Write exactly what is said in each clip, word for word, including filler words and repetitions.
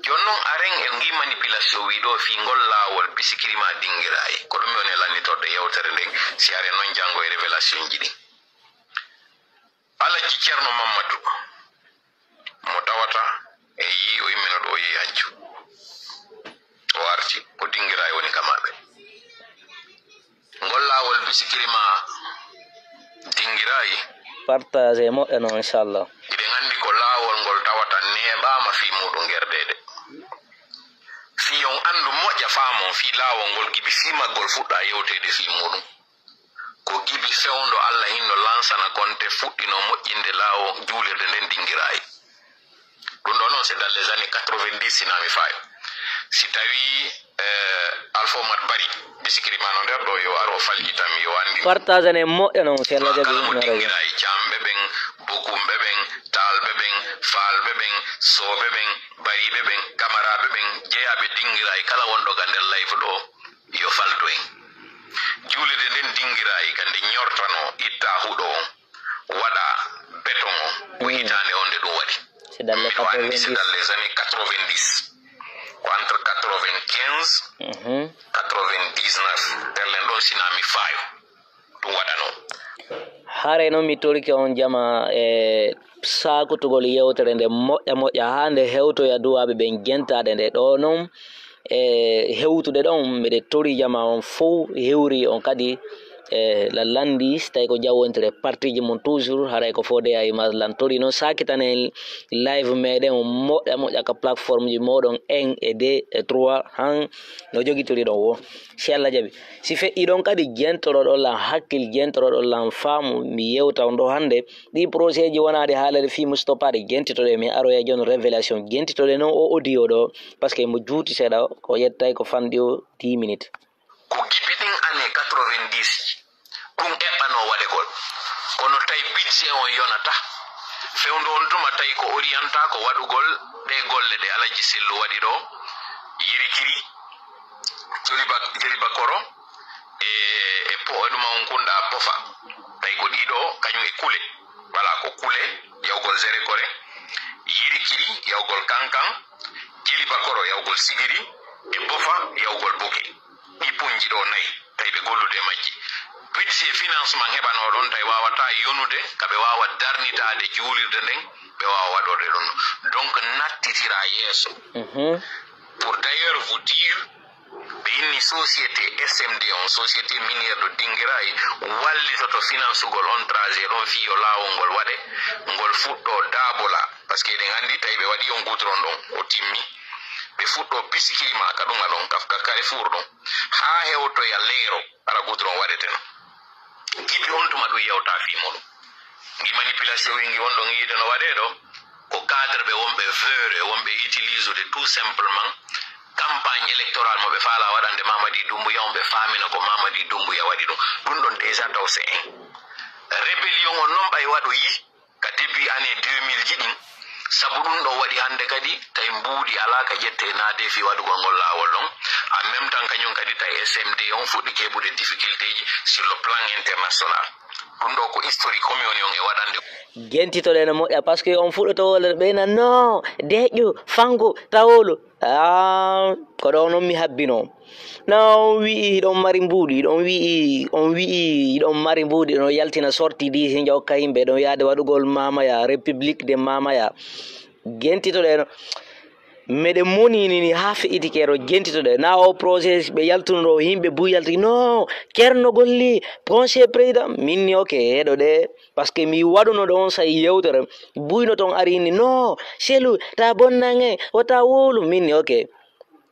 Jooni non, aren e ngii manipulation wii ɗoo fii ngol laawol Bisikirima Dingiraay. Ko ɗum woni e lannitorɗo yewtere nden, si aren non janngo e révélation ji ɗin. Alajji Ceerno Mammadu, mo tawata en yii o immino ɗoo, o yehi hajju. O arti, ko Dingiraay woni ka maɓɓe. Ngol laawol Bisikirima Dingiraay. Partage e moƴƴa non, inchallah. Hiɗen anndi ko laawol ngol tawata neeɓaama fii muuɗum gerdeede. Fii on anndu moƴƴa faamon fii laawol ngol gibi fii maggol fuɗɗaa yewteede fii muuɗum. Ko gibi fewndo Alla hinno lansana konte fuɗɗino moƴƴinde laawo juulirde nden Dingiraay. Ɗum ɗoo non, c'est dans les années quatre-vingt-dix, si naa mi faayi. Si tawii, eh, Alpha Omar Bari, Bisikirima no nder ɗoo, yo ar o faljitam, yo anndi. Partage ne moƴƴa non, si Alla jaɓi, kala mo no rajo. Dingiraay, Caamɓe ɓen, Bokumɓe ɓen, Taalɓe ɓen, Faalɓe ɓen, Sooɓe ɓen, Bariiɓe ɓen, Kamaraaɓe ɓen, jeyaaɓe Dingiraay, kala wonɗo ka nder live ɗoo, yo falto en. Juulirde nden Dingiraay, ka nde ñortanoo, itta huɗo on, waɗa beton on, ko hitaande on nde ɗum waɗi. C'est dans les quatre-vingt-dix. Miɗo anndi c'est dans les années quatre-vingt-dix. Ko entre quatre-vingt-quinze, mhm, quatre-vingt-dix-neuf. Nder nden ɗon, si naa mi faayo, ɗum waɗanoo. Haray non mi torike on jama e saakutugol yewtere nde moƴƴa moƴƴa haa nde hewtoya duwaaɓe ɓen gentaaɗe nde ɗoo non. E hewtude ɗon, miɗen tori jama on fow hewri on kadi, e la landi, si tawi ko jawwontere partiji mum toujours, haray ko fodde a image lan tori non, sakitanen live meɗen on moƴƴa moƴƴa ka plateforme ji moɗon un e deux e trois han no jogitiri ɗon wo. Si Alla jaɓi. Si feƴƴi ɗon kadi jentoroɗon lan hakkil, jentoroɗon lan faamu, mi yewta on ɗo hannde. Ɗii projet ji wonaa ɗi haalere fii Mustapha ɗi gentitoɗen, mi aroya jooni révélation gentitoɗen non o audio ɗo, parce que mo juuti seeɗa, ko yettay ko fanɗi o dix minutes. Ko gibi ɗin année quatre-vingt-dix ji, ɗum eɓɓanoo waɗegol. Kono tawi budget on yonata. Fewndo on tuma tawi ko orienta ko waɗugol ɗee golle ɗe Alaji Sellu waɗi ɗo, Yirikiri, Joliba, Joliba Koro, e, e po-, e ɗuma on kunɗa Bofa. Tawi ko ɗiɗo, kañum e Kule. Wala ko Kule, yawgol Zerekore, Yirikiri, yawgol Kankan, Jiliba Koro, yawgol Sigiri, e Bofa, yawgol Boke. Ɗi ponji ɗo nayi, tawi ɓe gollude e majji. Budget financement heɓanoo ɗon, tawi waawataa yonude, ka ɓe waawa darnitaade juulirde nden, ɓe waawa waɗorde ɗum. Donc, nattitira yeeso. Mhm. Pour d'ailleurs vous dire, ɓe inni société S M D on, Société Minière de Dinguiraye, wallitoto finansugol on trajet ɗon fii yo laawol ngol waɗe, ngol fuɗɗo daabola. Parce que eɗen anndi tawi ɓe waɗi on goudron ɗon, o timmi, ɓe fuɗɗo Bisikirima ka ɗum ɗon, ka, ka Carrefour ɗon, haa hewtoya Leero, hara goudron waɗeteno. Gibi on tuma ɗum yewta fii muɗum. Ngi manipulation wi ngi on ɗon yiide no waɗee ɗo, ko cadre ɓe wonɓe veure, wonɓe utiliser tout simplement campagne électorale mo ɓe faala waɗande Mamadi Doumbouya, on ɓe faamina ko Mamadi Doumbouya waɗi ɗum. Ɗum ɗon déjà taw c'est un. Rébellion on non ɓay waɗo yi ka début année deux mille ji ɗin, sabu ɗum ɗon waɗi hannde kadi tawi mbuuɗi alaa ka ƴettee naadee fii waɗugol ngol laawol ɗon. En même temps, kañum kadi tawi S M D on fuɗɗi keɓude difficulté ji sur le plan international. Ɗum ɗo ko historique ko mi woni on e waɗande. Gentitoɗen no moƴƴa, parce que on fuɗɗoto wolde ɓe nan, "Non, deƴƴu, fangu, tawolu." Ah, ko ɗo non mi habbino. Na on wi'i hiɗon mari mbuuɗi, hiɗon wi'i, on wi'i hiɗon mari mbuuɗi, hiɗon yaltina sorti di, si jokka yimɓe, hiɗon yaade waɗugol mamaya, République de Mamaya. Gentitoɗen no. Meɗen moni ni, ni haa feƴƴitike ɗo, gentitoɗen. Na o projet ɓe yaltuno ɗo, yimɓe buy yalti, "Non, Ceerno golli, conseil président." Min ni, ok, heɗo ɗe, parce que mi waɗuno ɗo on say yewtere, buyno ton ari ni, "Non, Cellou, ta bonnange, wota wowlu." Min ni, ok.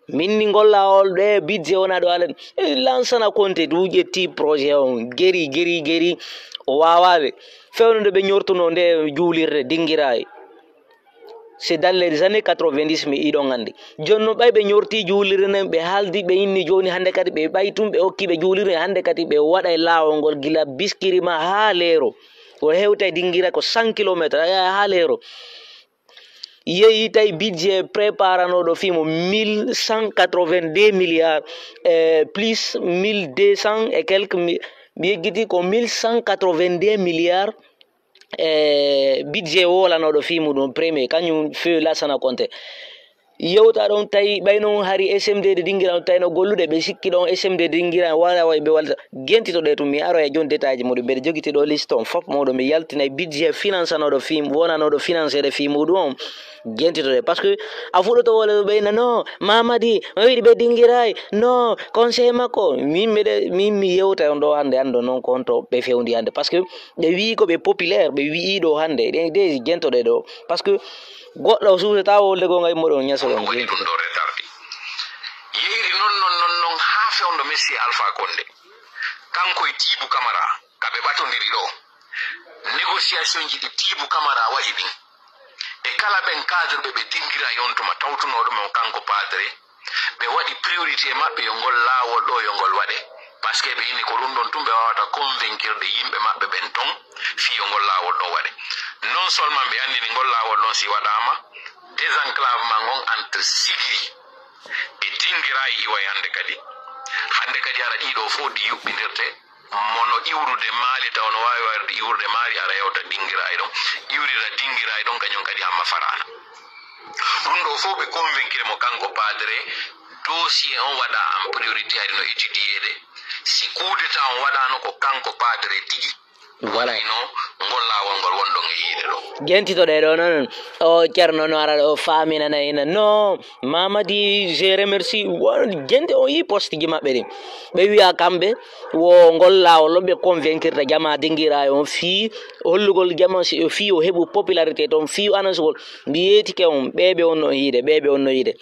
Min ni ngol laawol ɗe budget wona ɗo haalani. E lansana konte du ƴetti projet on, geri, geri, geri, o waawaaɓe. Fewndo nde ɓe ñortuno nde juulirde Dingiraay. C'est dans les années quatre-vingt-dix mi iɗon anndi. Jooni non ɓay ɓe ñorti juulirde nden, ɓe haaldi, ɓe inni jooni hannde kadi ɓe ɓay tun ɓe okki ɓe juulirde, hannde kadi ɓe waɗa e laawol ngol gila Biskirima haa Leero. O hewta e Dingira ko cent kilomètres, a yaha haa Leero. Yehi tawi budget préparanooɗo fii mo mille cent quatre-vingt-deux milliards, eh, plus mille deux cents et quelques mi, mi yeggiti ko mille cent quatre-vingt-deux milliards. e budget woolanooɗo fii muɗum premier, kañum fewi Lansana Konte. Yewta ɗon tawi ɓay non hari S M D de dingira on tawi no gollude, ɓe sikki ɗon S M D dingira on wala way ɓe walta. Gentito ɗe tun, mi aroya jon détail ji muɗum, mbeɗa jogiti ɗo liste on fof muɗum, mi yaltinay budget finansanooɗo fii, wonanooɗo financé fii muɗum on. Gentito ɗe, parce que a fuɗɗoto wala ɓe na non, Mamadi, o wiɗi ɓe dingiray, non, conseil makko. Min mbeɗa, min mi yewta on ɗo hannde, anndo non ko honto ɓe fewndi hannde, parce que ɓe wi'i ko ɓe populaire, ɓe wi'i ɗo hannde, ɗen de gentito ɗe ɗo, parce que goɗɗo o suusata wolde goo ngay moɗon ñaso ɗon. Waɗi ɗum ɗo retardé. Yehiri non, non, non, non, haa fewndo Messi e Alpha Condé. Kanko e Tiibu Kamara, ka ɓe ɓatondiri ɗo. Négociation ji ɗi Tiibu Kamara waɗi ɗin. E kala ɓen cadre ɓe ɓe dingira yon tuma tawtunooɗo mo kanko Padre. Ɓe waɗi priorité maɓɓe yo ngol laawol ɗo yo ngol waɗe. Parce que ɓe inni ko ɗum ɗon tun ɓe wawata convaincre de yimɓe maɓɓe ɓen ton fii yo ngol laawol ɗon waɗe. Non seulement ɓe anndini ngol laawol ɗon si waɗaama, désenclavement on entre Sigiri e Dingiray iway hannde kadi. Hannde kadi hara ɗiɗo fof ɗi yuɓɓindirte, mo no iwrude Maali taw no waawi warde iwrude Maali hara yawta Dingiray ɗon, iwrira Dingiray ɗon kañum kadi hamma faraana. Ɗum ɗo fof ɓe convaincre mo kanko Padre, dossier on waɗa en priorité hari no étudier de. Si coup d'état on waɗaano ko kanko Padre tigi, voilà, no ngol laawol ngol wonɗon e yiide ɗo. Gentito ɗe ɗo non, o Ceerno no ara ɗo faaminana ina. Non, Mamadi, je remercie. Wa-, gente o yi poste ji maɓɓe ɗin. Ɓe wi'a kamɓe, wo ngol laawol ɗo ɓe convaincre ta jama dingira on fii hollugol jama si, fii o heɓu popularité ton, fii o anasugol. Mi yeetike on, ɓe ɓe on no yiide, ɓe ɓe on no yiide.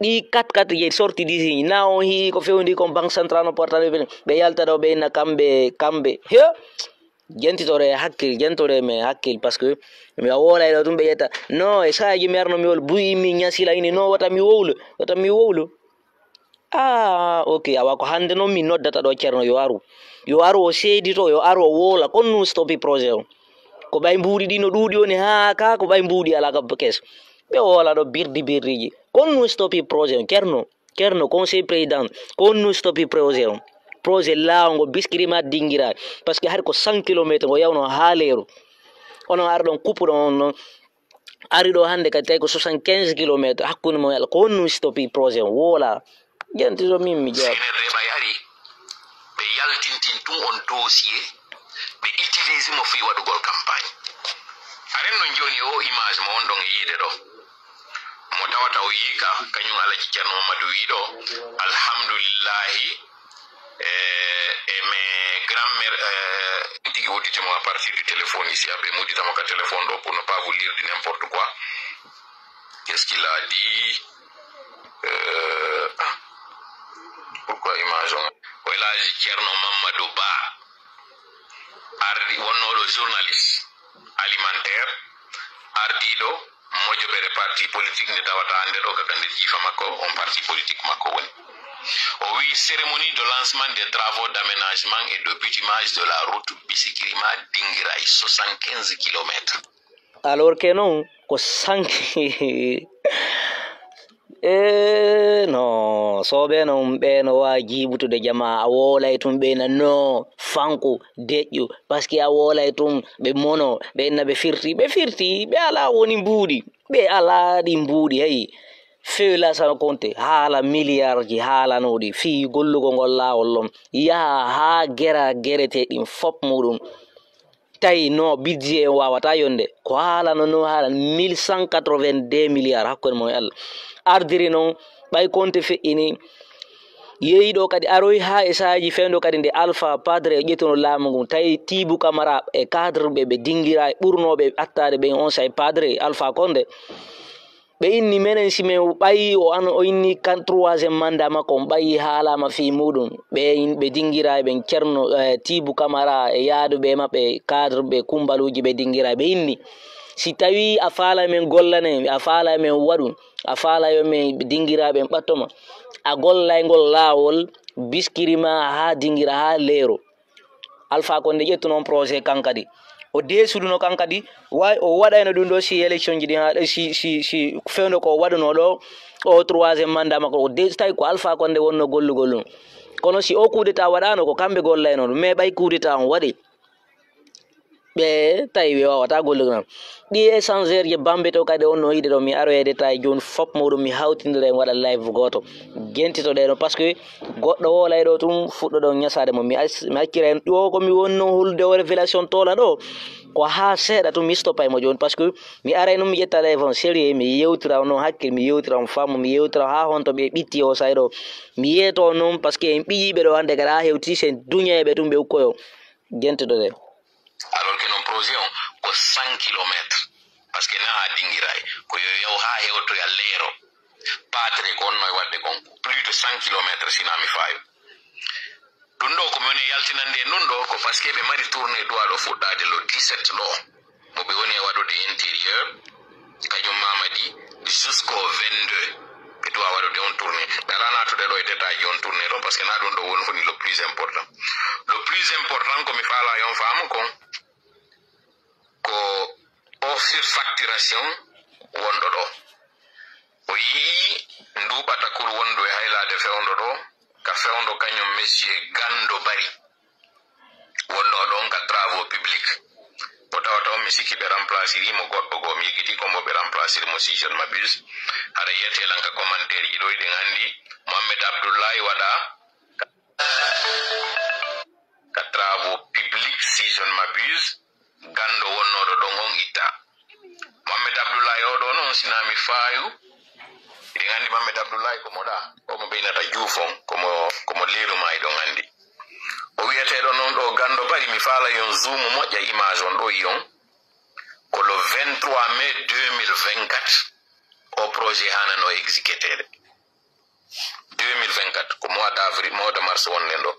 Ɗi kat kat je sorti disi, na on hii ko fewndi kon Banque Centrale no portale ɓe, ɓe yalta ɗo ɓe inna kamɓe, kamɓe. He? Jentitore hakkil, jentore men hakkil, parce que mi a woolay ɗo tun ɓe ƴetta. Non, e saaji mi arno mi wol buy mi ñasila ini, non, wota mi wowlu, wota mi wowlu. Ah, ok, awa ko hannde non mi noddata ɗo Ceerno yo aru. Yo aru o seedito, yo aru o woola, kon non stoppi projet o. Ko ɓay mbuuɗi ɗi no ɗuuɗi woni haa ka, ko ɓay mbuuɗi alaa ka kees. Ɓe woola ɗo birdi birdiiji. Kon non stoppi projet o, Ceerno. Ceerno, conseil président, ko on non stoppi projet on. Projet laawo ngo biskirima dingira, parce que hari ko cent kilomètres ngo yawno haa leeru. Onon ari ɗon kuppuɗon on non. Ari ɗo hannde kadi tawi ko soixante-quinze kilomètres hakkunde mon e Allah. Ko on non stoppi projet on. Woola. Jenti ɗo min mi jaab. C N R D ɓay ari, ɓe yaltintin tun on dossier, ɓe utilise mo fii waɗugol campagne. Aren non jooni o image mo on ɗon e yiide ɗo. Mo tawata o yiika, kañum Alaji Ceerno Mamadu wi'i ɗo, alhamdulillahi, eh, e mes grands-mères, eh, tigi udditi mo à partir du téléphone ici, aɓe muddita mo ka téléphone ɗo pour ne pas vous lire du n'importe quoi. Qu'est-ce qu'il a dit? Euh, ah, pourquoi image on? Ko El Hadji Ceerno Mamadu Ba. Ardi wonnooɗo journaliste alimentaire, ardiiɗo mojobere parti politique nde tawata hannde ɗo kaka nder jiifa makko, on parti politique makko woni. O wi'i cérémonie de lancement des travaux d'aménagement et de bitumage de la route Bisikirima Dingiray soixante-quinze kilomètres. Alors que non, ko sanki. Eh, no, soɓe non, ɓe no waawi jiiɓutude jamaa, a woolay tun ɓe na no, fanko, deƴƴu, parce que a woolay tun ɓe mono, ɓe na ɓe firti, ɓe firti, ɓe alaa woni mbuuɗi, ɓe alaa ɗi mbuuɗi, hey. Fewla Sano Konte, haala miliyarji haalanooɗi fii gollugol ngol laawol ɗon, yaha haa gera gereteeɗi ɗin fop muɗum. Tawi no budget on wawata yonde. Ko haalano no haala mille cent quatre-vingt-deux milliards hakkunde mo e Allah. Ardiri non, ɓay Konte feƴƴini, yehi ɗo kadi aroy haa e saaji fewndo kadi nde Alpha Padre e ƴettuno laamu ngun. Tawi Tibu Kamara e cadre ɓe, ɓe dingira e ɓurnooɓe attaade ɓen on say Padre Alpha Konde. Ɓe inni menen si men ɓayi o an, o inni kan troisième mandat makko, on ɓayi haalaama fii muɗum. Ɓe in-, ɓe dingira e ɓen Ceerno, eh, Tiibu Kamara e yaaduɓe maɓɓe, cadre ɓe kumbaluuji ɓe dingira, ɓe inni. Si tawii a faala men gollane, a faala men waɗu, a faala yo men dingira ɓen ɓatto ma, a gollay ngol laawol biskiri ma haa dingira haa leero. Alpha Condé ƴettuno on projet kan kadi. O deesuduno kan kadi, way o waɗayno ɗum ɗo si élection ji ɗin, ha, si, si, si fewndo ko o waɗuno ɗo, o troisième mandat makko, o deesi tawi ko Alpha Condé wonno gollugol ɗum. Kono si o coup d'état waɗano, ko kamɓe gollayno ɗum. Mais ɓay coup d'état on waɗi, ɓe tawi ɓe waawataa gollude non. Ɗi échangeur je Bambe to kadi on no yiɗi ɗo, mi aroya détail jooni fop muɗum, mi hawtindira en waɗa live gooto. Jentito ɗe ɗo, parce que goɗɗo woolay ɗo tun fuɗɗo ɗon ñasaade mo. Mi ac-, mi accira en ɗo ko mi wonno hulude o révélation toola ɗo. Ko haa seeɗa tun mi stoppay mo jooni, parce que mi aray non mi ƴetta live on sérieux, mi yewtira on non hakkil, mi yewtira on faamu, mi yewtira on haa honto ɓe ɓitti o say ɗo. Mi yeeto on non, parce que en ɓiyiiɓe ɗo hannde kadi haa hewti sen duñayɓe tun ɓe ukkoyo. Jentito ɗe. Alors que non projet on ko cent kilomètres. Parce que na haa dingiray. Ko yo yaw haa hewtoya leero. Paatre ko on no e waɗde kon. Plus de cent kilomètres si na mi faayo. Ɗun ɗo ko mi woni e yaltinande en ɗun ɗo ko parce que ɓe mari tournée duwaaɗo fuɗɗaade le dix-sept ɗo. Mo ɓe woni e waɗude intérieur. Kañum Mamadi jusqu'au vingt-deux. Ɓe duwa waɗude on tournée. Ɓe alaa naatude ɗo e détail on tournée ɗon, parce que na ɗun ɗo woni, woni le plus important. Le plus important ko mi faalaa yon faamu kon, ko o surfacturation wonɗo ɗo. O yi'i ndu ɓatakuru wondu e haylaade fewndo ɗo, ka fewndo kañum monsieur Gando Bari. Wonno ɗon ka travaux publics. Mo tawata on, mi sikki ɓe remplaciri mo goɗɗo goo, mi yejjiti ko mo ɓe remplaciri mo, si je ne m'abuse. Hara yiyete lan ka commentaire ji ɗo, hiɗen anndi Mohamed Abdoulaye waɗa ka travaux publics, si je ne m'abuse, Gando wonnooɗo ɗon on itta. Mohamed Abdoulaye oo ɗoo non, si naa mi faayu, hiɗen anndi Mohamed Abdoulaye ko mo ɗaa, ko mo ɓeynata Juuf on, ko mo, ko mo leeru maa hiɗon anndi. O wi'eteeɗo non ɗoo Gando Bari, mi faala yon zoom moƴƴa image on ɗoo yi'on. Ko le vingt-trois mai deux mille vingt-quatre, o projet haanano exécuteede. Deux mille vingt-quatre, ko mois d'avril, mois de mars wonɗen ɗoo.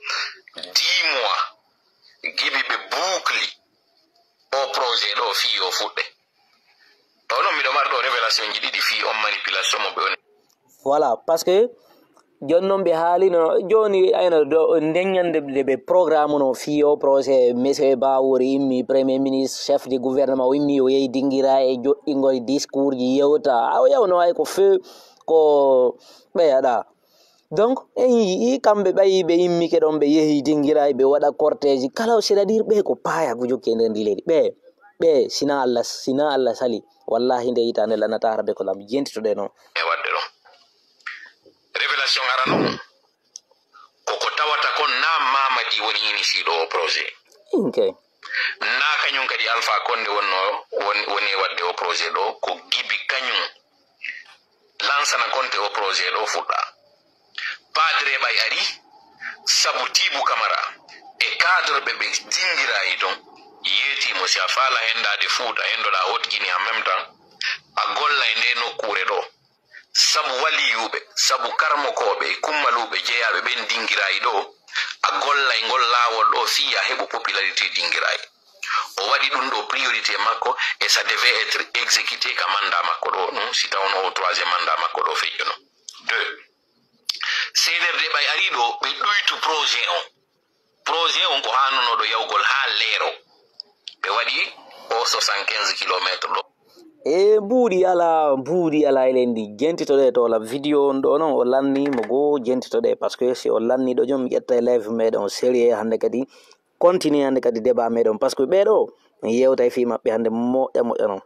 Dix mois, gibi ɓe boucli o projet ɗoo fii yo fuɗɗe. Ɗoo non miɗo mari ɗoo révélation ji ɗiɗi fii on manipulation mo ɓe woni. Voilà, parce que jooni non ɓe haalino, jooni ayno ɗoo, nden ñande nde ɓe programme no fii o projet, monsieur Bawori immi, premier ministre, chef du gouvernement o immi, o yehi dingira e joɗɗingol discours ji yewta. A o yawno ay ko feu, ko ɓeyaɗa. Donc, en yi'ii kamɓe ɓay ɓe immike ɗon, ɓe yehi dingira, ɓe waɗa cortège. Kala, c'est-à-dire ɓe ko paayagu jokki e nder ndi leydi. Ɓe, ɓe, sina Allah, sina Allah sali, wallahi nde hitaande lannata hara ɓe ko lam jentitoɗe non. E waɗde ɗon. Révélation arano on, ko ko tawata kon na Mamadi woni initiiɗo o projet. Ok. Na kañum kadi Alpha Condé wonno, won-, woni e waɗde o projet ɗoo, ko gibi kañum lansana konte o projet ɗoo fuɗɗa. Padre ɓay ari, sabu Tiibu Kamara e cadre ɓe ɓe dingira e ton, yeetii mo si a faala hendaade Fuuta, hendoɗaa Hot Guinée en même temps, a golla e ndee nokkuure ɗoo. Sabu waliyuuɓe, sabu karmokooɓe e kummaluuɓe jeyaaɓe ɓen dingiraayi ɗoo, a golla e ngol laawol ɗoo fii a heɓu popularité dingiraayi. O waɗi ɗun ɗoo priorité makko et ça devait être exécuté ka mandat makko ɗoo, ɗun si tawno o troisième mandat makko ɗoo feƴƴuno. Deux, C N R D ɓay ari ɗoo, ɓe ɗuytu projet on. Projet on ko haanunooɗo yawgol haa leero. Ɓe waɗi o soixante-quinze kilomètres ɗoo. E mbuuɗi alaa, mbuuɗi alaa e leydi. Jentitoɗe to la vidéo on ɗoo non, o lanni mo goo, jentitoɗe, parce que si o lanni ɗoo jooni, mi ƴetta e live meɗen o sérieux hannde kadi, continue hannde kadi débat meɗen, parce que ɓee ɗoo, mi yewtay fii maɓɓe hannde moƴƴa moƴƴa non.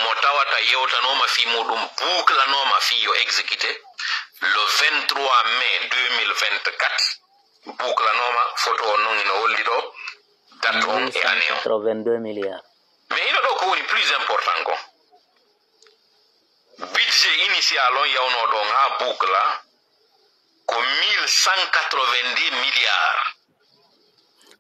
Mo tawata yewtanooma fii muuɗum, buuklanooma fii yo exécuté le vingt-trois mai deux mille vingt-quatre, buuklanooma, photo on non hino holli ɗoo, date on e année on. Quatre-vingt-deux milliards. Mais hino ɗoo ko woni plus important kon. Budget initial on yawnoo ɗon haa buukla ko mille cent quatre-vingt-deux milliards.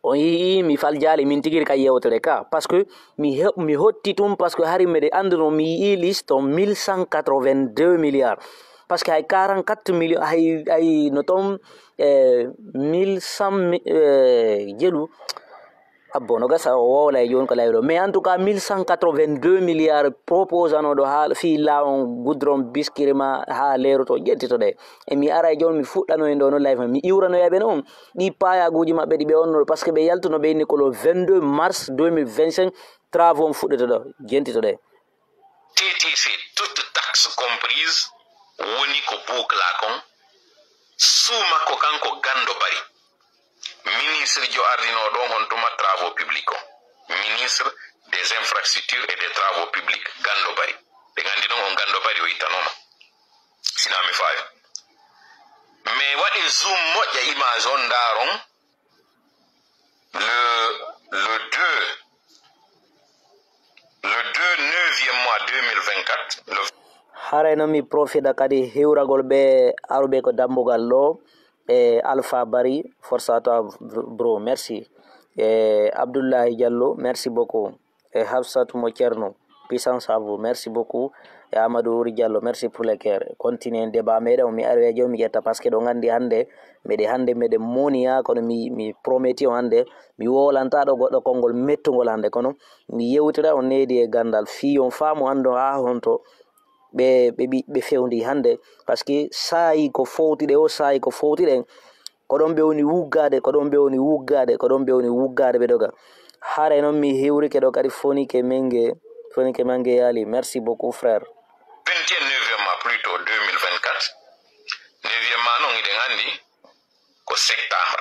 On yi'ii, mi faljaali min tigi ka yewtere ka, parce que mi he-, mi hotti tun, parce que hari miɗo anduno, mi yi'ii liste on mille cent quatre-vingt-deux milliards. Parce que hay quarante-quatre millions, hay, hay no ton, eh, mille cent mi-, eh, jelu. Abbo, no gasa o wowla e jooni ko live ɗoo. Mais en tout cas, mille cent quatre-vingt-deux milliards proposanoɗo haa fii laawol goudron Biskirma haa leeroto, ƴettitoɗe. E mi ara e jooni mi fuɗɗano en ɗoo no live, mi iwranoya ɓe non. Ɗi paayaguuji maɓɓe ɗi ɓe wonno, parce que ɓe yaltuno ɓe inni ko le vingt-deux mars deux mille vingt-cinq, travaux on fuɗɗete ɗoo, jentitoɗe. T T C, toute taxe comprise, woni ko buuklaa kon, suu makko kanko Gando Bari, ministre jo ardinoo ɗon on tuma travaux publics on. Ministre des infrastructures et des travaux publics, Gando Bari. Ɓe nganndi non on Gando Bari o ittanooma. Sinaa mi faayo. Mais waɗe zoom moƴƴa image on ndaaron. Le, le deux, le deux neuvième mois deux mille vingt-quatre, le Haray non mi profita kadi hiwragol ɓe aruɓe ko dambugal ɗo, e Alpha Bari, force à toi, bro, merci. E Abdoulaye Diallo, merci beaucoup. E Hafsat mo Cerno, puissance à vous, merci beaucoup. E Amadou Wuri Diallo, merci pour les cœurs. Continue débat meɗen, mi ari e joom mi ƴetta, parce que ɗo nganndi hannde, meɗe hannde, meɗe moniya, kono mi, mi prometi on hannde, mi wowlanta ɗo goɗɗo konngol mettungol hannde, kono mi yewtira on needi e ganndal, fii on faamu anndon haa honto ɓe, ɓe, ɓe, ɓe fewndi hannde, parce que saa'i ko fowti ɗe o, saa'i ko fowti ɗen, ko ɗon ɓe woni wuggaade, ko ɗon ɓe woni wuggaade, ko ɗon ɓe woni wuggaade, ɓe doga. Haray non mi hiwrike ɗo kadi Fonike Menge, Fonike Menge yaali. Merci beaucoup, frère. Vingt et un neuvième mois, plutôt deux mille vingt-quatre. Neuvième mois non, hiɗen anndi ko septembre.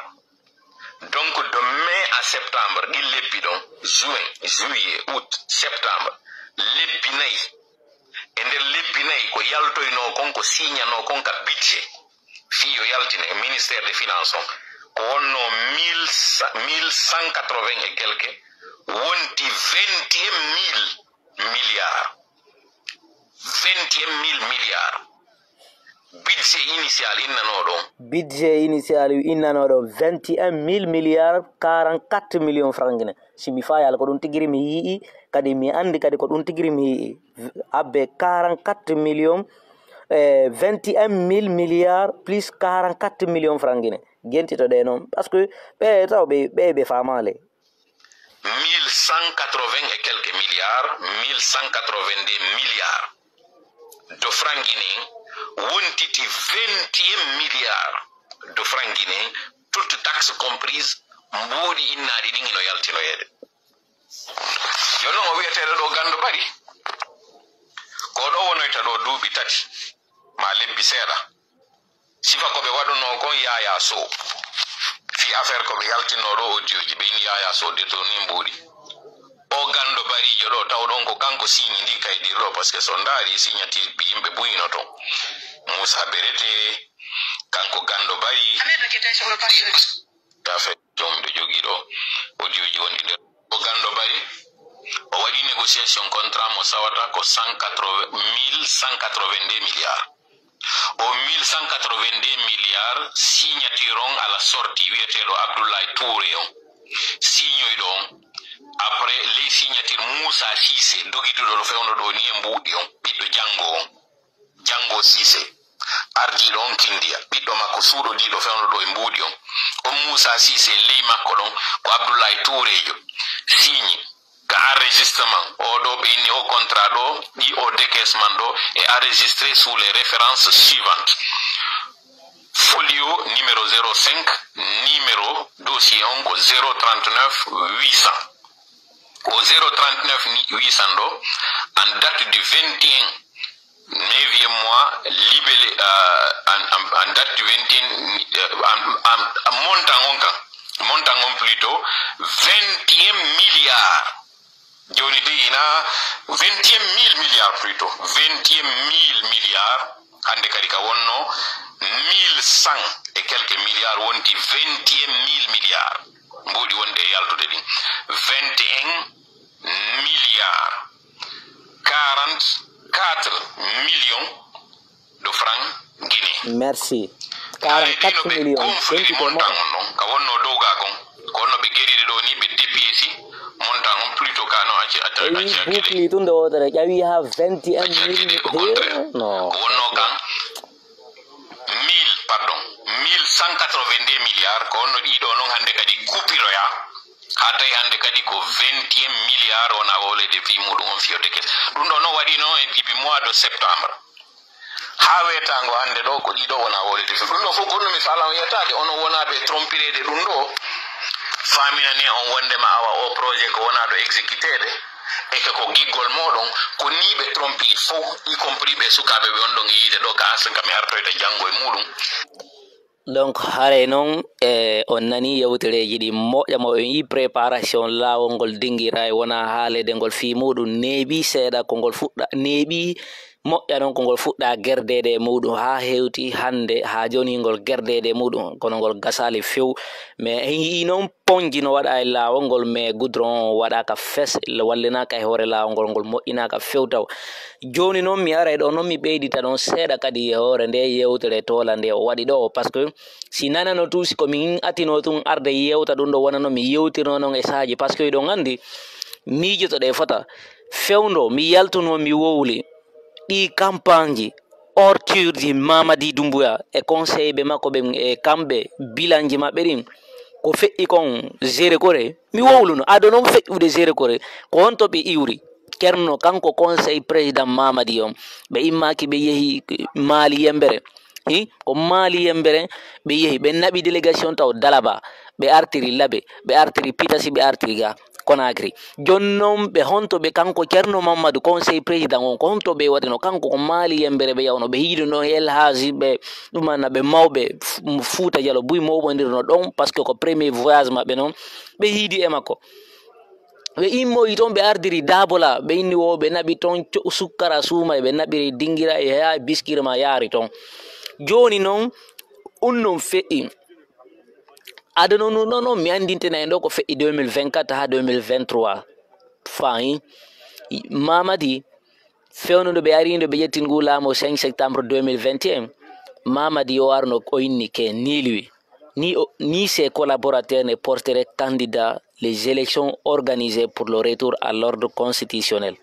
Donc, de mai à septembre, ɗin lebbi ɗon, juin, juillet, août, septembre, lebbi nayi. E nder lebbi nayi, ko yaltoynoo kon, ko signanoo kon ka budget, fii yo yaltine e ministère de finance on, ko wonnoo mille, mille cent quatre-vingts et quelques, wonti vingt et un mille milliards. Vingt et un mille milliards. Budget initial innanoo ɗon. Budget initial innanoo ɗon vingt et un mille milliards, quarante-quatre millions francs Guinée. Si mi faayaali, ko ɗum tigiri mi yi'i, kadi mi anndi kadi ko ɗum tigiri mi yi'i. Abbe, quarante-quatre millions, eh, vingt et un mille milliards plus quarante-quatre millions francs Guinée. Jentito ɗe non. Parce que ɓe taw ɓe, ɓe, ɓe faamaali. Mille cent quatre-vingts et quelques milliards, mille cent quatre-vingt-deux milliards de francs guinéens, wontiti vingt et un milliards de francs guinéens, toutes taxes comprises, mbuuɗi innaaɗi ɗin hino yaltinoyeede. Yo non o wi'eteeɗo ɗo Gando Bari, ko ɗo wonoyta ɗo duuɓi tati, maa lebbi seeɗa. Sifa ko ɓe waɗunoo kon Yaya Sow. Fii affaire ko ɓe yaltinnoo ɗo audio ji, ɓe inni Yaya Sow détourni mbuuɗi. O Gando Bariijo ɗo, tawɗon ko kanko siñi ndi kaydir ɗo, parce que so ndaari signature bi yimɓe buy hino ton. Moussa Berete, kanko Gando Bari. Affaire jom miɗo jogii ɗo, audio ji wonɗi nder. O Gando Bari, o waɗi négociation contrat mo sawata ko cent quatre-vingts, mille cent quatre-vingt-deux milliards. O mille cent quatre-vingt-deux milliards, signature on à la sortie, wi'eteeɗo Abdoulaye Touré on. Signoyɗo on. Après, ley signature Moussa Cissé, dogiduɗo ɗo fewndo ɗo ni e mbuuɗi on, ɓiɗɗo Janngo on. Janngo Cissé, ardiiɗo on Kindiya, ɓiɗɗo makko suuɗodiiɗo fewndo ɗo e mbuuɗi on. On Moussa Cissé, ley makko ɗon, ko Abdoulaye Touréjo. Signé. Ka enregistrement, oo ɗoo ɓe inni oo contrat ɗoo, ɗii oo décaissement ɗoo, est enregistré sous les références suivantes. Folio numéro zéro cinq, numéro dossier on ko zéro trente-neuf huit cents. Ko zéro trente-neuf huit cents ɗoo, en date du vingt et un, neuvième mois, libellé, euh, en, en, en date du vingt et un, euh, en, en, en montant on kan, montant on plutôt, vingt et un milliards. Jooni dey ina vingt et un mille milliards plutôt, vingt et un mille milliards, hannde kadi ka wonno mille cent et quelques milliards wonti vingt et un mille milliards. Mbuuɗi wonɗi e yaltude ɗin. Vingt et un milliards, quarante-quatre millions de francs guinéens. Merci. Quarante-quatre millions. Gonfliri montant on non, ka wonno dow ga kon. Ko wonno ɓe geriri ɗo ni, ɓe dépiyesi montant on, plutôt ka non, acci, acci, acci, acci, bouclier tun nde wootere ƴawi ha vingt et un mille. Acci, acci, au contraire. Non. Ko wonno kan mille, pardon, mille cent quatre-vingt-deux milliards, ko wonno ɗiɗo non hannde kadi kupiroya. Haa tawi hannde kadi ko vingt et un milliards wona wowleede fii muuɗum on fiyoteke. Ɗum ɗo non waɗi non e début mois de septembre. Haa weetaango hannde ɗo, ko ɗiɗo wona wowleede fii. Ɗum ɗo fof ko ɗum mi faalaa on yettaade. Onon wonaa ɓe trompireede ɗum ɗo. Faaminane on wondema awa o projet ko wonaa ɗo exécuteede. E que ko giggol mooɗon, ko nii ɓe trompi fof, y compris ɓe sukaaɓe ɓe on ɗon e yiide ɗo ka Afrique, mi artoyta janngo e muuɗum. Donc, haray non, e, on nanii yewtereeji ɗin moƴƴa mo en yii préparation laawol ngol dingiraa e wonaa haalede ngol fii muuɗum neeɓii seeɗa ko ngol fuɗɗa, neeɓii moƴƴa non ko ngol fuɗɗa gerdeede e muuɗum haa hewti hannde, haa jooni ngol gerdeede e muuɗum, kono ngol gasaali few. Mais en yii non ponji no waɗa e laawol ngol, mais goudron on waɗaaka fes, wallinaaka e hoore laawol ngol, ngol moƴƴinaaka few taw. Jooni non mi aray ɗoo non mi ɓeydita ɗon seeɗa kadi e hoore ndee yewtere toola nde o waɗi ɗoo, parce que si nanano tun, si ko min atinoo tun arde yewta ɗum ɗo wonano mi yewtirnoo non e saaji, parce que hiɗon anndi miijotoɗen fota fewndo mi yaltunoo mi wowli ɗii kampaanji ortirji Mamadi Doumbouya e conseil ɓe makko ɓen e kamɓe bilanji maɓɓe ɗin, ko feƴƴi kon Zéro Corée, mi wowluno, ado non feƴƴude Zéro Corée, ko honto ɓe iwri? Ceerno, kanko conseil président Mamadi on, ɓe immaaki ɓe yehi Maali Yembere. Hi, ko Maali Yembere ɓe yehi, ɓe naɓi délégation taw Dalaba, ɓe artiri Labe, ɓe artiri Pitasi, ɓe artiri ga Conakry. Jon non ɓe honto ɓe kanko Ceerno Mamadou conseil président on, ko honto ɓe waɗino? Kanko ko Maali Yembere ɓe yawno, ɓe hiiduno El Hadji, ɓe ɗumanna ɓe mawɓe Fu-, Fuuta Jalo, buy mawɓondirno ɗon, parce que ko premier voyage maɓɓe non, ɓe hiidi e makko. Ɓe immoyi ton, ɓe ardiri Daabola, ɓe inni wo ɓe naɓi ton co-, sukkara suumay, ɓe naɓiri dingira e haa biskirma yaari ton. Jooni non, un non feƴƴi. Aduna nun non, non, mi anndintena en ɗo ko feƴƴi deux mille vingt-quatre haa deux mille vingt-trois. Faayi. Mamadi, fewndo ɓe ari, ndo ɓe ƴetti ngu laamu cinq septembre deux mille vingt et un, Mamadi o arno, o inni ke, ni lui, ni o, ni ses collaborateurs ne porteraient candidat les élections organisées pour le retour à l'ordre constitutionnel.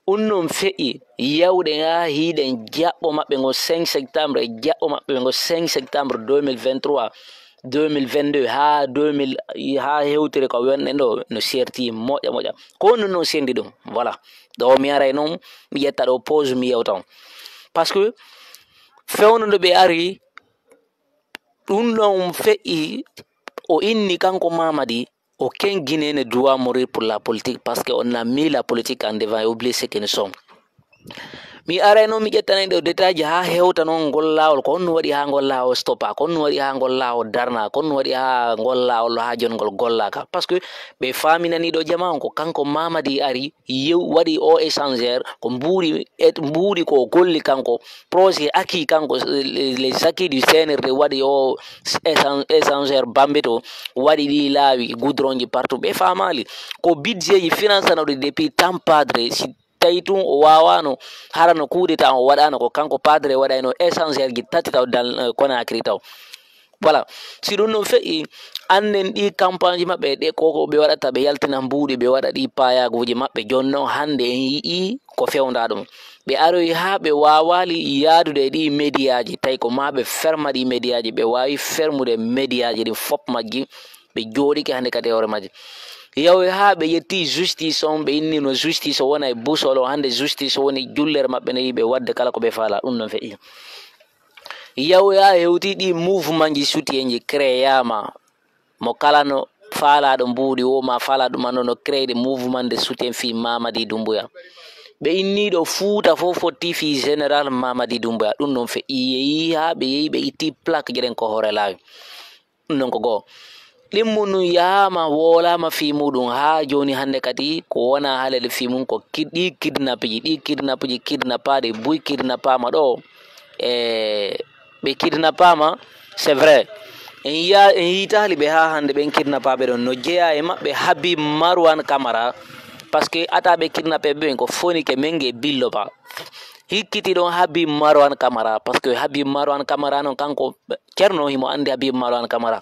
Un non feƴƴi, yawɗen haa hiiɗen jaɓɓo maɓɓe ngo cinq septembre, e jaɓɓo maɓɓe ngo cinq septembre deux mille vingt-trois, deux mille vingt-deux, haa deux mille, haa hewtere ko wonɗen ɗo, no serti moƴƴa moƴƴa. Ko honɗun non sendi ɗum? Voilà. Ɗo mi aray non, mi ƴetta ɗo pause, mi yewta on. Parce que fewndo ndo ɓe ari, ɗum ɗon feƴƴi, o inni kanko Mamadi, aucun Guinéen ne doit mourir pour la politique, parce que on a mis la politique en devant et oublie ce que nous sommes. Mi aray non, mi ƴettanay ɗo détail ji haa hewta non ngol laawol, ko honno waɗi haa ngol laawol stoppa, ko honno waɗi haa ngol laawol darna, ko honno waɗi haa ngol laawol haa jon ngol gollaaka. Parce que ɓe faaminani ɗo jama on ko kanko Mamadi ari, yew-, waɗi o échangeur, ko mbuuɗi, et mbuuɗi ko o golli kanko, projet acquis kanko, les, les acquis du C N R D waɗi o échan-, échangeur Bambeto, waɗi ɗi laawi, goudron ji partout, ɓe faamaali. Ko budget ji financanoɗi depuis temps Padre, si tawi tun o waawaano, hara no coup d'État on waɗaano, ko kanko Padre waɗayno échangeur ji tati taw dal, eh, Conakry taw. Voilà. Si ɗum ɗon feƴƴi, annden ɗii campagne ji maɓɓe, ɗe ko, ko ɓe waɗata, ɓe yaltina mbuuɗi, ɓe waɗa ɗii paayaaguuji maɓɓe. Jooni non, hannde en yi'ii ko fewndaa ɗum. Ɓe aroyi haa ɓe waawaali yaadude e ɗii mediyaaji, tawi ko maa ɓe ferma ɗii mediyaaji, ɓe waawi fermude mediyaaji ɗin fof majji, ɓe jooɗike hannde kadi e hoore majji. Yahoy haa ɓe ƴetti justice on, ɓe innino justice o wona e busol o, hannde justice o woni jullere maɓɓe, no yiɓe waɗde kala ko ɓe faalaa. Ɗum non feƴƴi. Yahoya hewti ɗi mouvement ji soutien ji créeyaama. Mo kala no faalaaɗo mbuuɗi wo maa faalaaɗo ɗum anno no créé ɗi mouvement de soutien fii Mamadi Doumbouya. Ɓe inniiɗo Fuuta fof fotti fii général Mamadi Doumbouya. Ɗum non feƴƴi yehi haa ɓe yehi ɓe itti plaque ji ɗen ko hoore laawi. Ɗum non ko goo. Ɗimmun nun yahaama, woolaama fii muuɗum haa jooni hannde kadi ko wonaa haalede fii mum ko kid-, ɗii kidnappeji, ɗii kidnappeji kidnappaaɗi buy kidnappaama ɗoo. E ɓe kidnappaama, c'est vrai. En yiya-, en yiitaali ɓe haa hannde ɓen kidnappaaɓe ɗon. No jeyaa e maɓɓe Habib Marwan Camara, parce que ata ɓe kidnappé ɓen ko Fonike Menge Billo Ba. Hikkiti ɗon Habib Marwan Camara, parce que Habib Marwan Camara non kanko Ceerno himo anndi Habib Marwan Camara.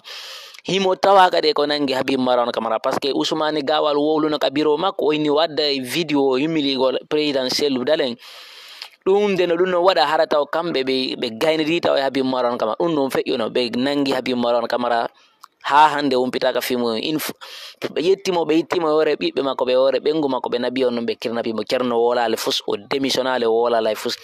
Himo tawaa kadi e ko nangi Habib Marwan Camara, parce que Ousmane Gawal wowluno ka biro makko, o inni o adda e vidéo humiligo président Cellou Dalein. Ɗum nde no ɗum no waɗa hara taw kamɓe ɓe, ɓe gaynidi taw e Habib Marwan Camara. Ɗum ɗum feƴƴuno, ɓe nangi Habib Marwan Camara. Haa hannde o humpitaaka fii mum. In f-, ɓe ƴetti mo, ɓe itti mo e hoore ɓiɓɓe makko, ɓe hoore ɓeyngu makko, ɓe naɓi on, ɓe kidnappii mo. Ceerno woolaali fus, o démissionnaali, o woolaali hay fus.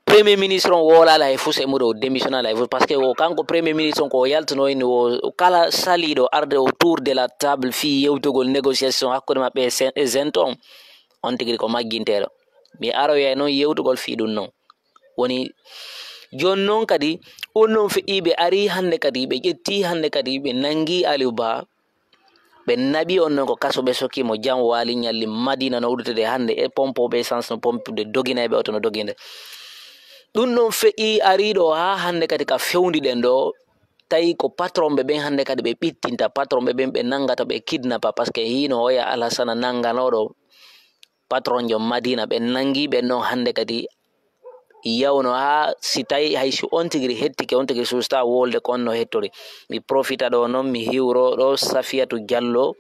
Premier ministre on woolaali hay fus e muɗo, o démissionnaali hay fus. Parce que o, kanko premier ministre on, ko o yaltuno inni, o kala saliiɗo arde autour de la table fii yewtugol négociation hakkunde maɓɓe e sen-, e zento on, on tigi ko majjinteeɗo. Mi aroyay noon yewtugol fii ɗum noon. Woni Jooni non kadi, on non feƴƴii ɓe arii hannde kadi, ɓe ƴettii hannde kadi, ɓe nanngi Aliou Ba, ɓe naɓi on non ko kaso, ɓe sokki mo jam waali ñalli Madina no uddude hannde e pompooɓe essence no pompude, doginayɓe oto no doginde. Ɗum ɗon feƴƴii arii ɗo haa hannde kadi ka fewndi ɗen ɗo, tawi ko patron ɓe ɓen hannde kadi ɓe ɓittinta, patron ɓe ɓen ɓe nanngata, ɓe kidnappa, parce que hino oya Alhassana nannganooɗo patron jo Madina, ɓe nanngi ɓe non hannde kadi yawno haa si tawi hay si on tigi hettike, on tigi suusata wolde ko on no hettori. Mi profita ɗo non, mi hiwro ɗo Safiyatu Diallo,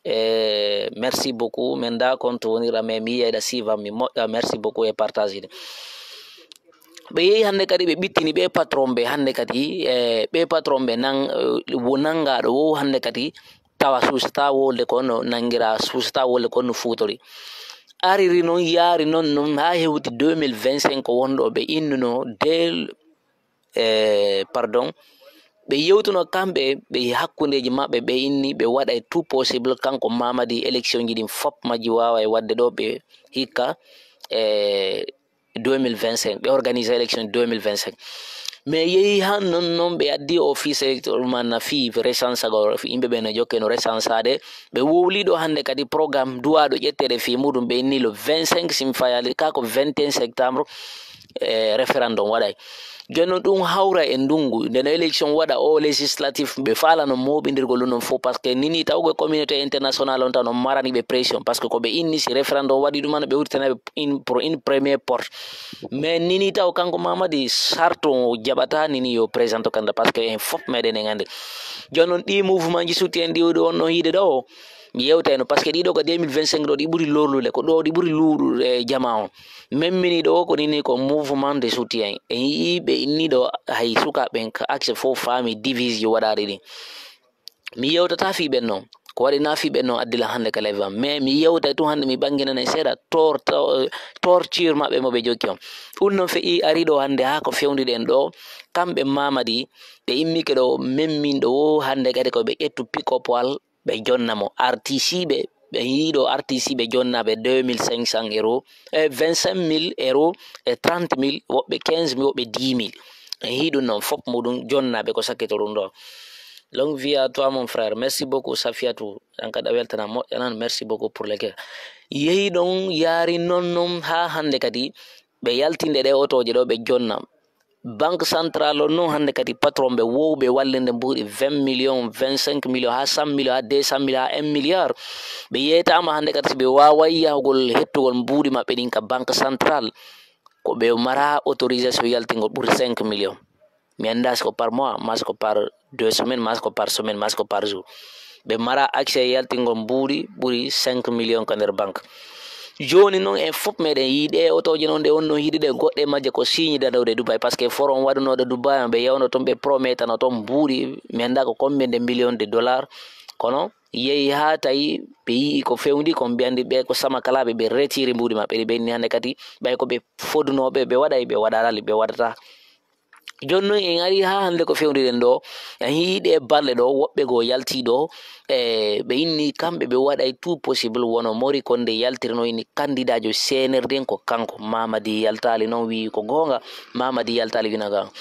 e merci beaucoup. Men da kon to wonira, mais mi yiyayɗa siivan mi moƴƴa, merci beaucoup e partage ɗi. Ɓe yehi hannde kadi ɓe ɓittini ɓe patron ɓe hannde kadi, e ɓe patron ɓe nan, eh, wo nanngaɗo wo hannde kadi tawa suusata wolde ko no nanngira, suusata wolde ko no fuutori. Ariri non, yaari non, non haa hewti deux mille vingt-cinq wonɗo ɓe innuno del, eh, pardon, ɓe yewtuno kamɓe, ɓe hakkundeeji maɓɓe, ɓe inni ɓe waɗay tout possible, kanko Mamadi, élection ji ɗin fop majji waaway waɗde ɗo, ɓe hikka, eh, deux mille vingt-cinq, ɓe organise élection deux mille vingt-cinq. Mais yehi han non, non ɓe addi office électoral man na fii recensé go, yimɓe ɓe no jokke no recensade. Ɓe wowli ɗo hannde kadi programme duwaɗo ƴetteede fii muɗum, ɓe inni le vingt-cinq si mi fayaali, ka ko vingt et un septembre, eh, référendum waɗay. Jooni non ɗum hawra e ndungu, nde no élection waɗa o législatif, ɓe faalano mooɓindirgol ɗum ɗon fof, parce que nini taw ko communauté international on tan on marani ɓe pression, parce que ko ɓe inni si référendum waɗi ɗum an, ɓe wurtana ɓe in, pour une première porte. Mais nini taw kanko Mamadi Sarr to o jaɓata nini yo présente candidat, parce que en fof meɗen en anndi. Jooni non ɗi mouvement ji soutien ɗi ɗo on no yiide ɗo, mi yewtayno, parce que ɗiɗo ko deux mille vingt-cinq ɗo ɗi ɓuri lorlude, ko ɗo ɗi ɓuri luuɗude e jama on. Memmini ɗo ko nini ko mouvement de soutien. En yii ɓe inni ɗo hay sukaaɓe ɓen ka accès fof faami divise ji waɗaɗi ɗin. Mi yewtata fii ɓen non. Ko waɗi na fii ɓen non addila hannde ka live am. Mais mi yewtay tun hannde mi ɓanginanay seeɗa tor-, to-, torture maɓɓe mo ɓe jokki on. Ɗum non feƴƴi ari ɗo hannde haa ko fewndi ɗen ɗo. Kamɓe Mamadi, ɓe immike ɗo memminɗo wo hannde kadi ko ɓe ƴettu pick-up wal ɓe jonna mo. Artisiiɓe, ɓe yii ɗo artisiiɓe jonnaaɓe deux mille cinq cents euros, e vingt-cinq mille euros, e trente mille, woɓɓe quinze mille, woɓɓe dix mille. En yii ɗum non fof muɗum jonnaaɓe ko sakkito ɗum ɗo. Longue vie à toi, mon frère. Merci beaucoup, Safiatou. An kadi a weltana moƴƴa nan. Merci beaucoup pour le cœur. Yehi ɗon, yaari non non haa hannde kadi ɓe yaltinde ɗe otooje ɗo ɓe jonna. Banque centrale on non hannde kadi patron ɓe wowɓe wallinde mbuuɗi vingt millions, vingt-cinq millions, haa cent millions, haa deux cent millions, haa un milliard. Ɓe yeetaama hannde kadi si ɓe waaway yahugol hettugol mbuuɗi maɓɓe ɗin ka banque centrale. Ko ɓe mara autorisation yaltingol ɓuri cinq millions. Mi anndaa si ko par mois, maa si ko par deux semaines, maa si ko par semaine, maa si ko par jour. Ɓe mara accès e yaltingol mbuuɗi ɓuri cinq millions ka nder banque. Jooni non en fof meɗen yiide otooje non ɗe on non yiide ɗe goɗɗe majje ko signe danooɗe Dubai, parce que forum waɗunooɗo Dubai on ɓe yewno ton ɓe prometano ton mbuuɗi, mi anndaa ko combien de millions de dollars, kono yehi haa tawi ɓe yi'i ko fewndi kon ɓe anndi ɓe ko samakalaaɓe, ɓe retiri mbuuɗi maɓɓe ɗi ɓe inni hannde kadi ɓay ko ɓe fodunooɓe ɓe waɗay ɓe waɗarali ɓe waɗata. Jooni non en ari haa hannde ko fewndi ɗen ɗo, en yii ɗe balɗe ɗo, woɓɓe goo yaltii ɗo, e ɓe inni kamɓe ɓe waɗay tout possible wono Mori Kondé yaltirno ini kandidaajo C N R D en ko kanko. Mamadi yaltaali non wi'i ko goonga, Mamadi yaltaali wina goonga.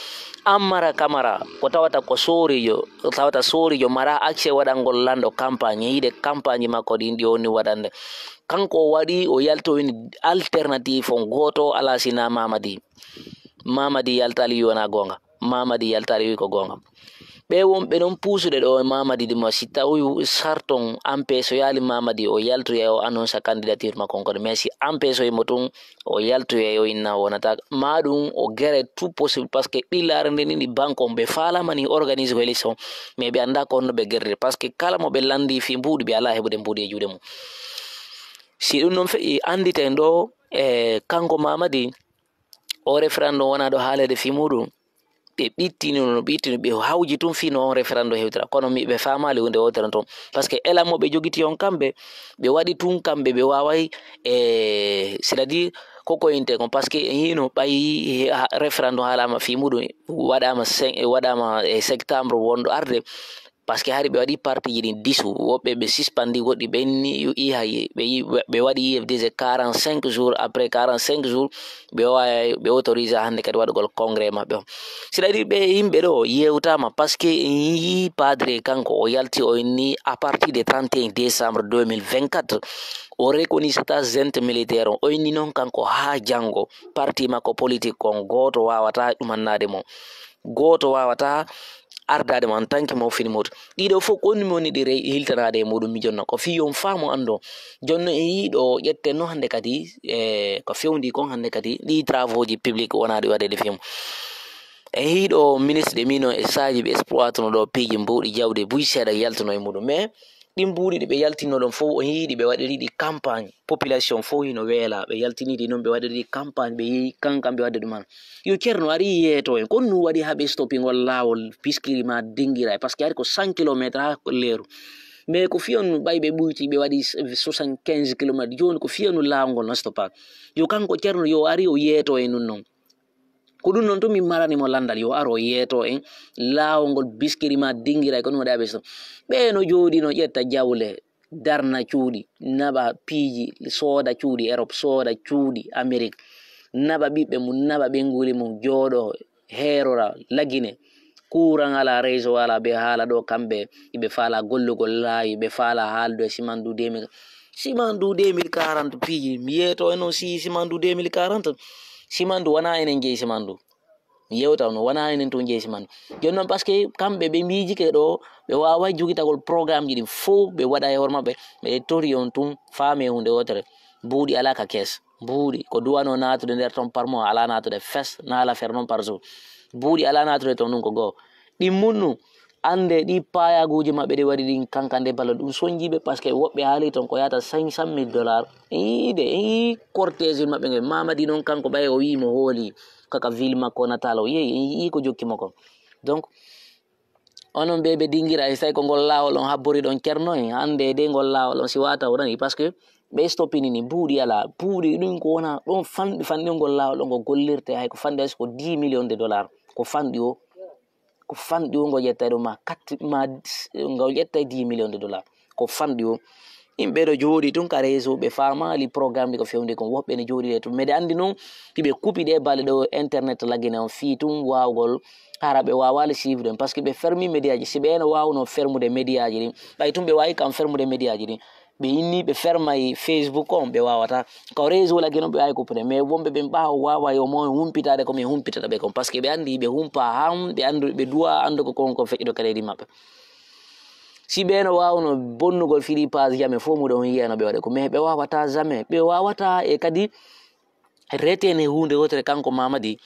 Ammara Kamara ko tawata ko sooriijo, tawata sooriijo mara accès waɗangol lanɗo campagne, yiide campagne makko ɗin ɗi woni waɗande. Kanko o waɗi, o yalti o wini alternative on gooto alaa sinaa Mamadi. Mamadi yaltaali wi wonaa goonga. Mamadi yaltaali wi ko goonga. Ɓe wonɓe non puusude ɗo e Mamadi ɗi mo si tawi sarton ampesoyaali Mamadi o yaltoya o annonsa candidature makko on kono, mais si ampesoyi mo tun o yaltoya o inna wonata ma ɗum o gere tout possible, parce que ɓillaare nde ni ɗi banque on ɓe faalama ni organise ko élection, mais ɓe annda ko honno ɓe gerride, parce que kala mo ɓe lanndi fii mbuuɗi ɓe alaa heɓude mbuuɗi e juuɗe mum. Si ɗum non feƴƴi annditen ɗo e kanko Mamadi, o référendum wonaa ɗo haaleede fii muɗum. Ɓe ɓittini no ɓittini, ɓe hawji tun fii no on référendum hewtira. Kono mi, ɓe faamaali huunde wootere ton. Parce que élan mo ɓe jogiti on kamɓe, ɓe waɗi tun kamɓe, ɓe waaway, e, c'est-à-dire, ko koyinte kon. Parce que en yiino ɓay, ha, référendum haalaama fii muɗum, waɗaama cin-, waɗaama e septembre wonɗo arde, Parce que hari ɓe waɗi partiiji ɗin disu, woɓɓe ɓe suspandi, woɗɗi ɓe inni, yu-, i hay, ɓe yi-, ɓe waɗi I F D C quarante-cinq jours, après quarante-cinq jours, ɓe waaway, ɓe autorisé hannde kadi waɗugol congrès maɓɓe on. Si ɗaɗi ɓe yimɓe ɗo yewtama, parce que en yii Padre kanko, o yalti, o inni, à partir de trente et un décembre deux mille vingt-quatre, o reconnaissata junte militaire on, o inni noon kanko haa janngo, parti makko politique on, gooto waawata ɗumannaade mo. Gooto waawataa ardaade mo en tant que mo fini muuto. Ɗiɗo fof ko woni mi woni ɗi rey-, hiltanaade e muɗum mi jonna. Ko fii on faamu anndo. Jonno e yiɗo ƴetten no hannde kadi, e ko fewndi kon hannde kadi, ɗi travaux ji public wonaa ɗi waɗeede fii mum. E yiɗo ministre de mino e saaji ɓe exploituno ɗo piiji mbuuɗi jawdi buy seeɗa yaltuno e muɗum. Mais ɗin mbuuɗi ɗi ɓe yaltinno ɗon fof, o yiɗi ɓe waɗiri ɗi campagne. Population fof hino weela, ɓe yaltini ɗi non, ɓe waɗiri ɗi campagne, ɓe yehi kankan ɓe waɗde ɗum an. Yo Ceerno ari yeeto en, kon nu waɗi haa ɓe stoppingol laawol Biskiri ma Dingira, parce que ari ko cent kilomètres haa Leeru. Mais ko fiyanu ɓay ɓe ɓuyti, ɓe waɗi soixante-quinze kilomètres, jooni ko fiyanu laawol ngol no stoppa. Yo kanko Ceerno yo ari o yeeto en ɗum non. Ko ɗum non tun min marani mo lanndal, yo aro yeeto en laawol ngol Biskiri ma Dingira e ko ɗum waɗi haa ɓe stop. Ɓee no jooɗi no ƴetta jawle, darna cuuɗi, naɓa piiji, sooda cuuɗi Erop, sooda cuuɗi Amerik, naɓa ɓiɓɓe mum, naɓa ɓeynguuli mum, jooɗo, heerora, lagine. Kuuran alaa, réseau alaa, ɓe haala ɗo kamɓe, ɓe faala gollugol laawi, ɓe faala haaldu e Simandu deux mille. Simandu deux mille quarante piiji, mi yeeto e non si Simandu deux mille quarante. Simandu wonaa enen jeyi Simandu. Mi yewta on, wonaa enen tun jeyi Simandu. Jooni non, parce que kamɓe ɓe miijike ɗo, ɓe waaway jogitagol programmeji ɗin fow, ɓe waɗa e hoore maɓɓe. Miɗen tori on tun, faame huunde wootere. Mbuuɗi alaa ka kees. Mbuuɗi, ko duwanoo naatude nder ton par mois, alaa naatude fes, naala fer non par jour. Mbuuɗi alaa naatude ton ɗun ko goo. Ɗin mun ɗun, annde ɗi payaaguuji maɓɓe ɗi waɗi ɗin kankande balo, ɗun sonjii ɓe, parce que woɓɓe haali ton ko yahata cinq cent mille dollars. Ii, de, ii, cortège maɓɓe nge, Mamadi non kanko ɓay o wi'i mo hooli, kaka ville makko natal o, yehi, en yi'i ko jokki mo kon. Donc, onon ɓe ɓe dingira, e tawi ko ngol laawol on habbori ɗon Ceerno en, hannde de ngol laawol on si wata o nani, parce que ɓe stoppini ni, buuɗi alaa, buuɗi ɗin ko wona ɗon fanɗi, fanɗi ngol laawol on ko gollirte, hay ko fanɗi hay so ko dix millions de dollars, ko fanɗi o, ko fanɗi o ngo ƴettay ɗo ma quatre, ma, ngo ƴettay dix millions de dollars, ko fanɗi o. Yimɓe ɗo jooɗi tun ka réseau, ɓe faamaali programme ɗi ko fewndi kon, woɓɓe ne jooɗi ɗe tun. Mbeɗe anndi non, hiɓe kupi ɗe bale ɗo internet lagine on fii tun waawgol, hara ɓe waawaali suivre ɗum, parce que ɓe fermi média ji. Si ɓe no waawno fermude média ji ɗin, ɓay tun ɓe waawi kam fermude média ji ɗin. Ɓe inni ɓe fermay Facebook on, ɓe waawata. Ko réseau lagine on ɓe waawi kuppude, mais wonɓe ɓen ɓaawo waaway o mo humpitaade ko min humpitata ɓe kon, parce que ɓe anndi ɓe humpa han, ɓe anndu, ɓe duwa anndu ko kon ko feƴƴude ka leydi maɓɓe. Si ɓe no waawno bonnugol fii page jamais fof, muɗon yiya no ɓe waɗa ko, mais ɓe waawataa jamais, ɓe waawataa. E kadi retenir huunde wootere kanko Mamadi,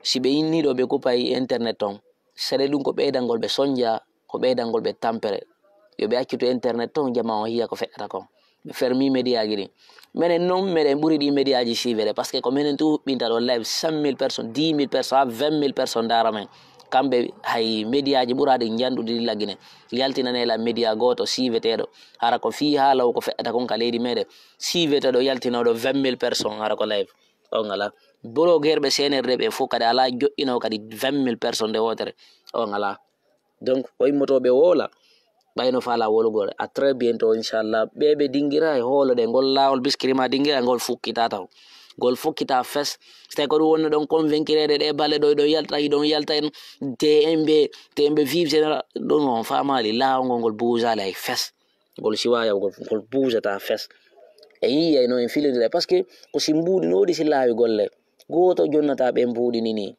si ɓe inni ɗo ɓe kupay internet on, sere ɗum ko ɓeydangol ɓe sonja, ko ɓeydangol ɓe tampere. Yo ɓe accu to internet ton, jama on hiya ko feƴƴata kon. Ɓe fermi médiaji ɗin. Menen non, meɗen ɓuri ɗi médiaji suivre, parce que ko menen tun huɓɓinta ɗo live cent mille personnes, dix mille personnes, haa vingt mille personnes ndaara men. Kamɓe hay médiaji ɓuraaɗi njanɗude ɗi lagine. Yaltinane la média gooto suiveteeɗo. Hara ko fii haala o ko feƴƴata kon ka leydi meɗen. Suiveteeɗo yaltinooɗo vingt mille personnes hara ko live. On alaa. Blogueur ɓe C N R D ɓe fof kadi alaa joɗɗinoo kadi vingt mille personnes nde wootere. On alaa. Donc, o immotooɓe woola, ɓay no faalaa wolugol. À très bientôt, inchallah. Ɓe ɓe dingira e hoolode ngol laawol Biskirima dingira ngol fukkitaa taw. Ngol fukkitaa fes. So tawi ko ɗum wonno ɗon convaincureede ɗe bale ɗo, ɗo yalta, ɗon yalta en T M B, T M B vive général, ɗum on faamaali laawol ngol, ngol buujaali hay fes. Ngol siwaa yawgol, ngol buujataa fes. E yi'ay no en filindira, parce que ko si mbuuɗi no woodi si laawi golle. Gooto jonnataa ɓe mbuuɗi ni nii.